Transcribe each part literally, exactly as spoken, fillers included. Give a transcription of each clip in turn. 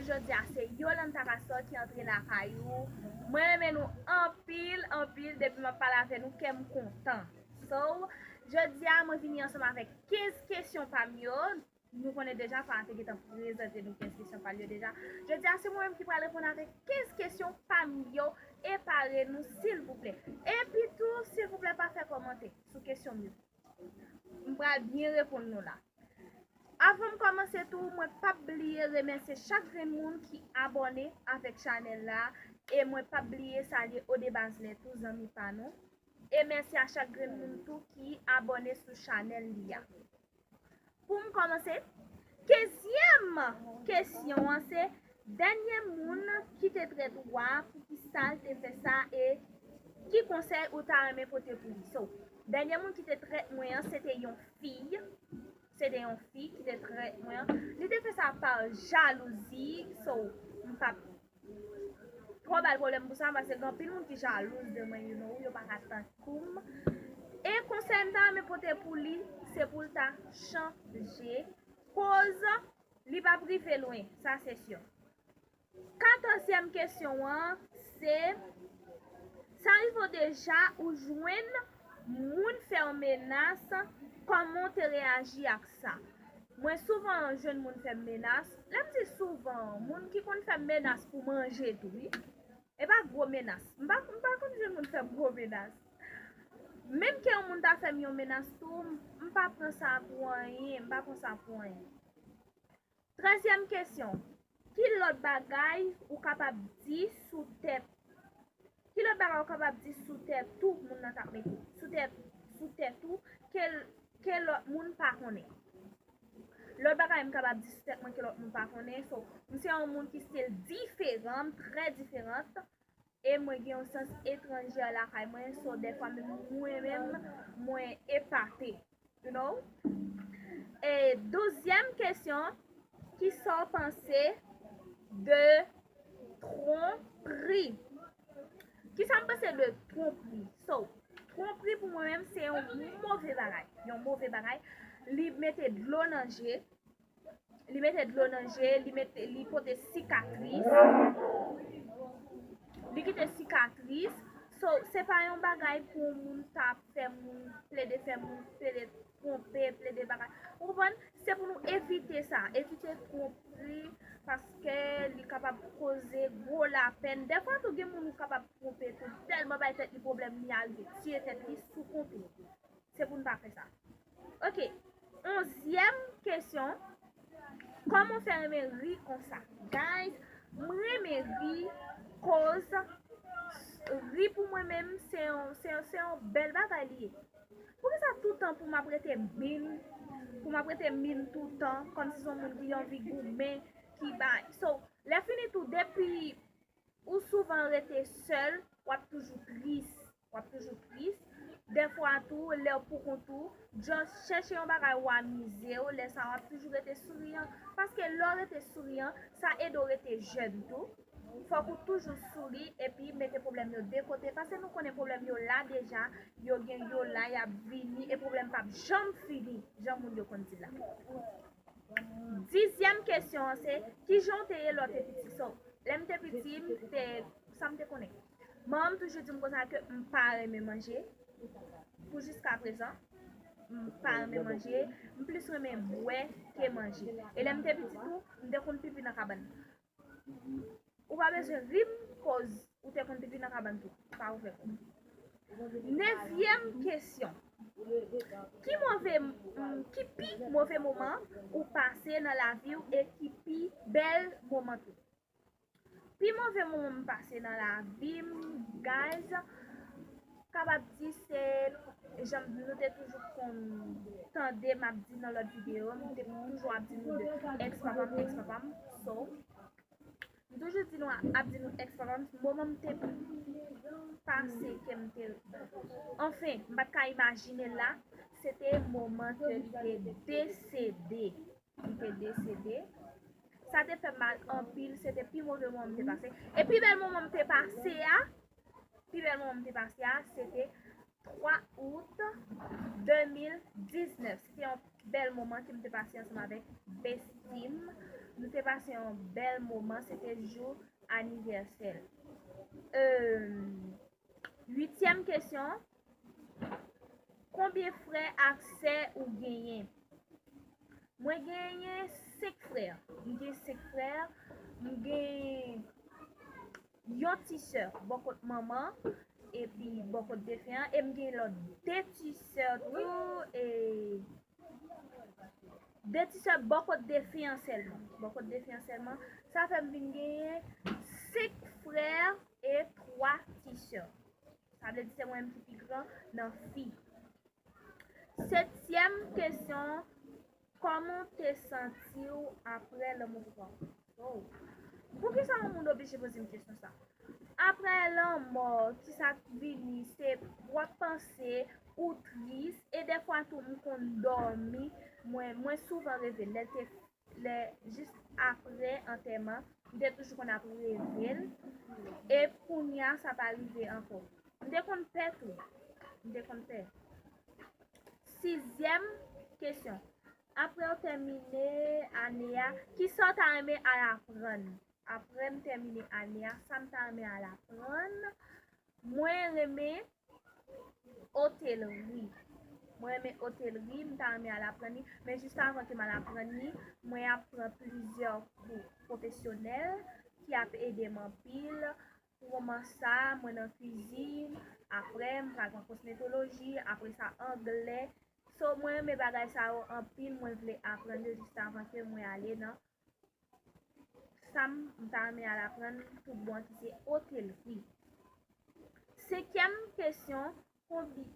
Jodi a se Yolanda Castor ki antre lakay ou. Mwen renmen nou anpil, anpil. Depi m ap pale avè nou, kè m kontan. So, jodi a mwen vini ansanm avèk kenz kesyon pa m yo. Nou konnen deja, Farah te gentan prezante nou kenz kesyon pa l yo deja. Jodi a se mwen menm ki pral reponn avèk kenz kesyon pa m yo. Epare nou, silvouplè. Epi tou, silvouplè, pa fè kòmantè sou kesyon m yo. M pral byen reponn nou la. Avan m kòmanse tou, mwen p ap bliye remèsye chak grenn moun ki abòne avèk chanèl la, e mwen p ap bliye salye Odebazlè tou, zanmi pa nou. E mèsi a chak grenn moun tou ki abòne sou chanèl li a. Pou m kòmanse, kenzyèm kesyon an se, dènye moun ki te trèt ou a, poukisa l te fè sa e ki konsèy ou ta renmen pote pou li? So, dènye moun ki te trèt mwen an, se te yon fi. Se te yon fi ki te trèt mwen an. Li te fè sa pa jalouzi. So, m p ap twò ba l pwoblèm pou sa, paske gen anpil moun ki jalouz de mwen, you know, yo pa ka tankou m. E konsèy m ta renmen pote pou li, se pou l ta chanje, koz li p ap rive lwen, sa se si. Katòzyèm kesyon an, se, sa rive w deja ou jwenn moun fè w menas, kòman w te reyaji ak sa? Mwen souvan jwenn moun fè m menas. Lè m di souvan, moun ki konn fè m menas pou manje tou, wi. E pa gwo menas. M pa, m pa konn jwenn moun fè m gwo menas. Menm ke yon moun ta fè m yon menas tou, m, m pa pran sa pou anyen, m pa pran sa pou anyen. Trèzyèm kesyon. Ki lòt bagay ou kapab di sou tèt? Ki lòt bagay ou kapab di sou tèt ou moun nan t ap mete? Sou tèt, sou tèt ou ke, ke lòt moun pa konnen. Lòt bagay m kapab di sou tèt mwen ke lòt moun pa konnen. So, m se yon moun ki still diferan, m trè diferan. E mwen gen yon sans etranjè lakay mwen, so dèfwa menm mwen menm, mwen epate, you know? E douzyèm kesyon, kisa w panse de twonpri? Kisa m panse de twonpri? So, twonpri pou mwen menm se yon move bagay, yon move bagay. Li mete dlo nan je, li mete dlo nan je, li mete, li pote sikatris, li kite sikatris. So, se pa yon bagay pou moun ta fè moun, plede fè moun, plede twonpe, plede bagay. Ou konprann? Se pou nou evite sa, evite twonpri, paske li kapab koze gwo lapèn. Dèfwa tou, gen moun ou kapab twonpe tou, tèlman bay tèt li pwoblèm, li al tiye tèt li sou kont ou. Se pou n pa fè sa. Ok. Onzyèm kesyon. Kòman w fè renmen ri konsa? Guys, m renmen ri koz ri pou mwen menm se yon, se yon, se yon bèl bagay li ye. Poukisa toutan pou m ap rete min, pou m ap rete min toutan, kòmsi se yon moun ki anvi goumen, ki bay. So, lè fini tou, depi ou souvan rete sèl, w ap toujou tris. W ap toujou tris. Dèfwa tou, lè w pou kont ou, just chèche yon bagay ou amize w, lè sa w ap toujou rete souriyan. Paske lè w rete souriyan, sa ede w rete jèn tou. Fòk ou toujou souri epi mete pwoblèm yo de kote. Paske nou konnen pwoblèm yo la deja, yo gen yo la, y ap vini e pwoblèm p ap janm fini, jan moun yo konn di la. Dizyèm kesyon an se, kijan w te ye lè w te piti? So, lè m te piti, m te, sa m te konnen. Manman m toujou di m konsa ke m pa renmen manje. Pou jiska prezan, m pa renmen manje. M plis renmen bwè ke manje. E lè m te piti tou, m te konn pipi nan kabann. Ou pa bezwen ri m, koz ou te konn pipi nan kabann tou. Pa ouvè kò w. Nevyèm kesyon. Ki move, mm, ki pi move moman ou pase nan lavi w e ki pi bèl moman tou? Pi move moman m pase nan lavi m, guys, kapab di se, jan nou te toujou konn tande m ap di nan lòt videyo, m te toujou ap di nou de ex papa m, ex papa m. So, m toujou di nou, ap di nou ex papa m, moman m te pase ke m te, anfen, m pa t ka imajine l la, se te moman ke li te desede. Li te desede. Sa te fè m mal anpil, se te pi move moman m te pase. E pi bèl moman m te pase a, pi bèl moman m te pase a, se te twa out de mil diznèf. Se te yon bèl moman ke m te pase ansanm avèk besti m. Nou te pase yon bèl moman, se te jou anivèsè l. Euh, Uityèm kesyon, konbyen frè ak sè ou genyen? Mwen genyen senk frè. M gen senk frè. M gen yon ti sè bò kot manman, epi bò kot defen an, e m gen lòt de ti sè tou, e de ti sè bò kot defen an sèlman. Bò kot defen an sèlman. Sa fè m vin genyen senk frè e twa ti sè. Sa vle di se mwen menm ki pi gran nan fi. Setyèm kesyon, kòman w te santi w apre lanmò papa w? Oh. Poukisa yon moun oblije poze m kesyon sa? Apre lanmò, kisa k vini? Se w ap panse, ou tris, e dèfwa tou m konn dòmi. Mwen, mwen souvan reve l. Lè l te, lè jis apre antèman, m te toujou konn ap reve l. E kounye a, sa pa rive ankò. M te konn pè tou. M te konn pè. Sizyèm kesyon. Apre w tèmine ane a, kisa w ta renmen al aprann? Apre m tèmine ane a, sa m ta renmen al aprann? Mwen renmen otelri. Mwen renmen otelri, m ta renmen al aprann li, men jis avan ke m al aprann li, mwen ap pran plizyè kou pwofesyonèl ki ap ede m anpil. Pou moman sa, mwen nan kwizin, apre m pral pran kosmetoloji, apre sa anglè. So, mwen renmen bagay sa yo anpil, mwen vle aprann yo jis avan ke mwen ale nan sa m ta renmen al aprann tout bon ki se otelri. Senkyèm kesyon, konbi-,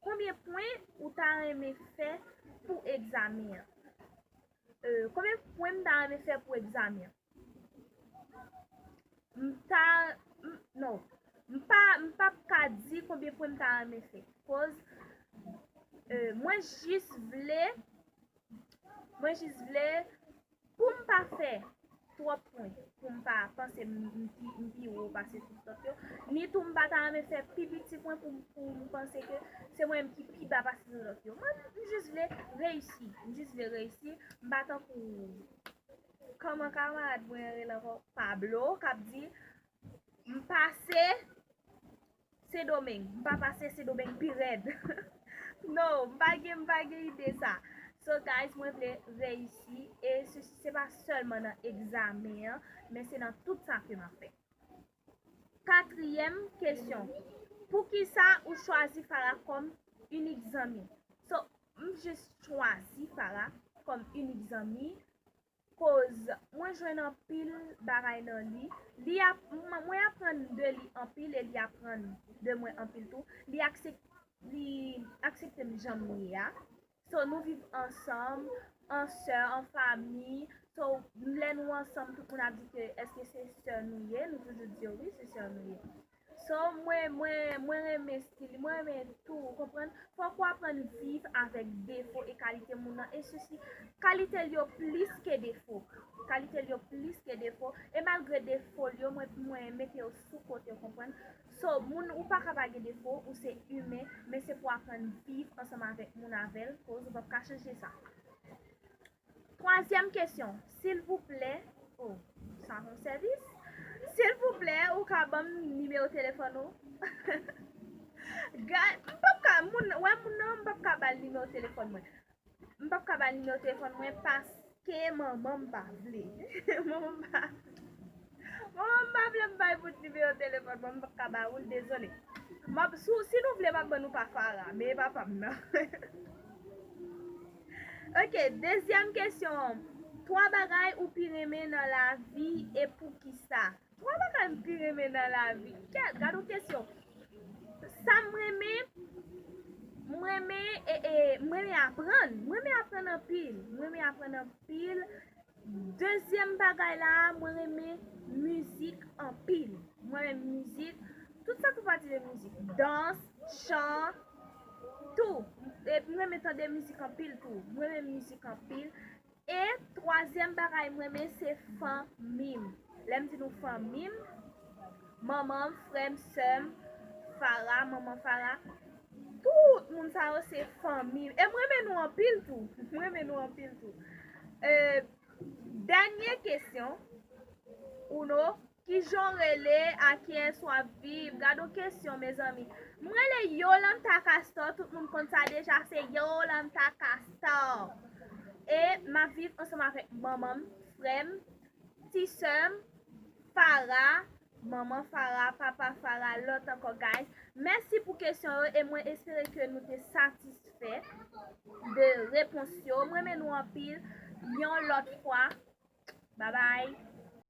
konbyen pwen ou ta renmen fè pou egzamen an? Euh, konbyen pwen m ta renmen fè pou egzamen an? M ta, m, non, m pa, m p ap ka di konbyen pwen m ta renmen fè. Koz, euh, mwen jis vle, mwen jis vle pou m pa fè twòp pwen, pou m pa panse m, m pi, m pi wo pase tout lòt yo, ni tou m pa ta renmen fè pi piti pwen pou, pou m panse ke se mwen menm ki pi ba pase tout lòt yo. Mwen, m jis vle reyisi, m jis vle reyisi, m pa tankou, kòman kamarad mwen rele ankò? Pablo, k ap di, m pase Sendomeng, m pa pase Sendomeng pi rèd. No, m pa gen, m pa gen ide sa. So, guys, mwen vle reyisi, e se, se pa sèlman nan egzamen an, men se nan tout sa ke m ap fè. Katriyèm kesyon, poukisa ou chwazi Farah kòm inik zanmi? So, m jis chwazi Farah kòm inik zanmi, koz mwen jwenn anpil bagay nan li. Li ap, m, mwen aprann de li anpil e li aprann de mwen anpil tou. Li aksep-, li aksepte m jan m ye a. So, nou viv ansanm, an sè, an fami. So, lè nou ansanm, tout moun ap di ke èske se sè nou ye? Nou toujou di yo wi, se sè nou ye. So, mwen, mwen, mwen renmen stil li, mwen renmen tou, ou konprann? Fòk ou aprann viv avèk defo e kalite moun nan, e sesi, kalite l yo plis ke defo. Kalite l yo plis ke defo, e malgre defo l yo, mwen, mwen mete yo sou kote, ou konprann? So, moun, ou pa ka pa gen defo, ou se imen, men se pou aprann viv ansanm avèk moun avè l, koz ou p ap ka chanje sa. Twazyèm kesyon, silvouplè, oh, sa yon sèvis. Silvouplè, ou ka ban m nimewo telefòn ou? Guy, m p ap ka, moun, wè moun nan, m p ap ka ba l nimewo telefòn mwen. M p ap ka ba l nimewo telefòn mwen paske manman m pa vle. Manman m pa vle. Manman m pa vle m bay bout nimewo telefòn mwen, m p ap ka ba ou l, dezole. M ap, si, si nou vle, m ap ban nou pa Farah, men e pa pa m nan. Ok, dezyèm kesyon. Twa bagay ou pi renmen nan lavi e poukisa? Twa bagay m pi renmen nan lavi. Kèt, gad yon kesyon. Sa m renmen, m renmen, e, e, m renmen aprann. M renmen aprann anpil. M renmen aprann anpil. Dezyèm bagay la, mwen renmen mizik anpil. Mwen renmen mizik, tout sa ki pati de mizik, dans, chan, tou. E mwen renmen tande mizik anpil tou. Mwen renmen mizik anpil. E twazyèm bagay mwen renmen se fanmi m. Lè m di nou fanmi m, manman m, frè m, sè m, Farah, manman Farah, tout moun sa yo se fanmi m. E mwen renmen nou anpil tou. Mwen renmen nou anpil tou. E, Dènye kesyon, Uno, kijan w rele, a kiyès w ap viv? Gad yon kesyon, mezanmi. M rele Yolanta Castor, tout moun konn sa deja, se Yolanta Castor. E m ap viv ansanm avèk manman m, frè m, ti sè m, Farah, manman Farah, papa Farah, lòt ankò, guys. Mèsi pou kesyon yo e mwen espere ke nou te satisfè de repons yo. Mwen renmen nou anpil. Yon lòt fwa. Bye bye.